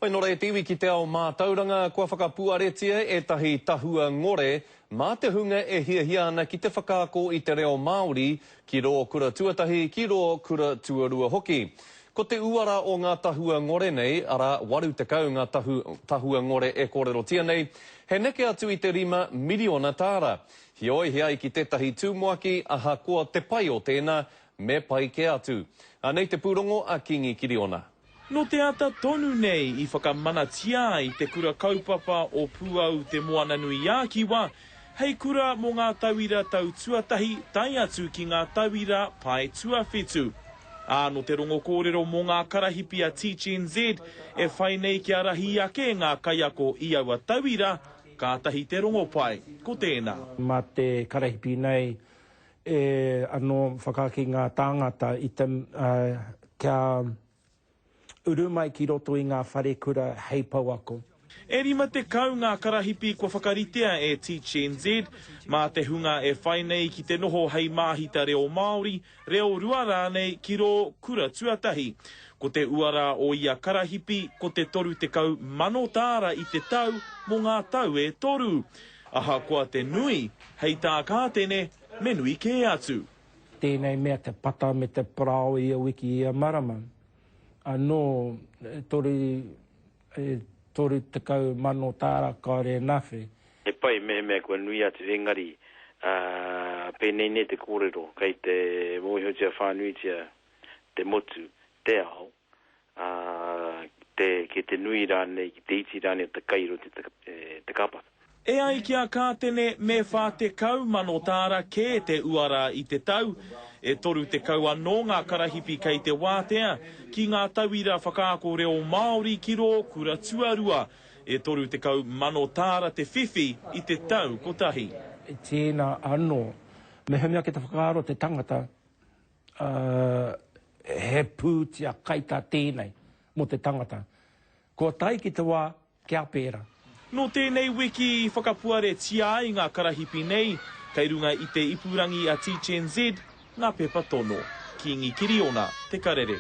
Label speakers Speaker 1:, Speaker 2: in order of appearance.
Speaker 1: Pai nō reira te iwi ki te ao mātauranga, kua whakapuaretia ētahi tahua ngore mā te hunga e hiahia ana ki te whakaako i te reo Māori ki rō kura tuatahi, ki rō kura tuarua hoki. Ko te uara o ngā tahua ngore nei, arā, 80 ngā tahu, tahua ngore e kōrerotia nei, he neke atu i te rima miriona tāra. Heoi, he ai ki tētahi tumuaki, ahakoa te pai o tēnā, me pai kē atu. Anei te pūrongo a Kingi Kiriona.
Speaker 2: Nō te ata tonu nei i whakamanatia ai te kura kaupapa o Pūau Te Moananui-a-Kiwa hei kura mō ngā tauira tau tuatahi tae atu ki ngā tauira pae tuawhitu. Ā, nō te rongo kōrero mō ngā karahipi a Teach NZ e whai nei kia rahi ake ngā kaiako i aua tauira, kātahi te rongopai, ko tēnā.
Speaker 3: Mā te karahipi nei e anō whakaaki ngā tāngata i te, kia uru mai ki roto i ngā wharekura hei pouako.
Speaker 2: E 50 ngā karahipi kua whakaritea e Teach NZ mā te hunga e whai nei ki te noho hei māhita reo Māori, reo rua rānei ki rō kura tuatahi. Ko te uara o ia karahipi ko te 30 mano tāra i te tau mō ngā tau e toru. Ahakoa te nui, hei tā Kātene, me nui kē atu.
Speaker 3: Tēnei mea te pata me te parao ia wiki, ia marama. Anō, e toru, e 30,000 tāra kāore e nawhe.
Speaker 4: He pai mehemea kua nui atu engari, ā, pēnei nei te kōrero, kei te mōhiotia whānuitia te motu, te ao, ā, te, ki te nui rānei, ki te iti rānei o te kai i roto i te, te kāpata.
Speaker 2: E ai ki a Kātene me 40,000 tāra kē te uara i te tau, e 30 anō ngā karahipi kei te wātea ki ngā tauira whakaako reo Māori ki rō kura tuarua, e 30,000 tāra te whiwhi i te tau kotahi.
Speaker 3: Tēnā anō, mehemea ki te whakaaro te tangata, ā, he pūtea kaitā tēnei mō te tangata. Kua tae ki te wā kia pērā.
Speaker 2: Nō tēnei wiki i whakapuaretia ai ngā karahipi nei, kei runga i te ipurangi a TeachNZ ngā pepa tono. Kīngi Kiriona, Te Karere.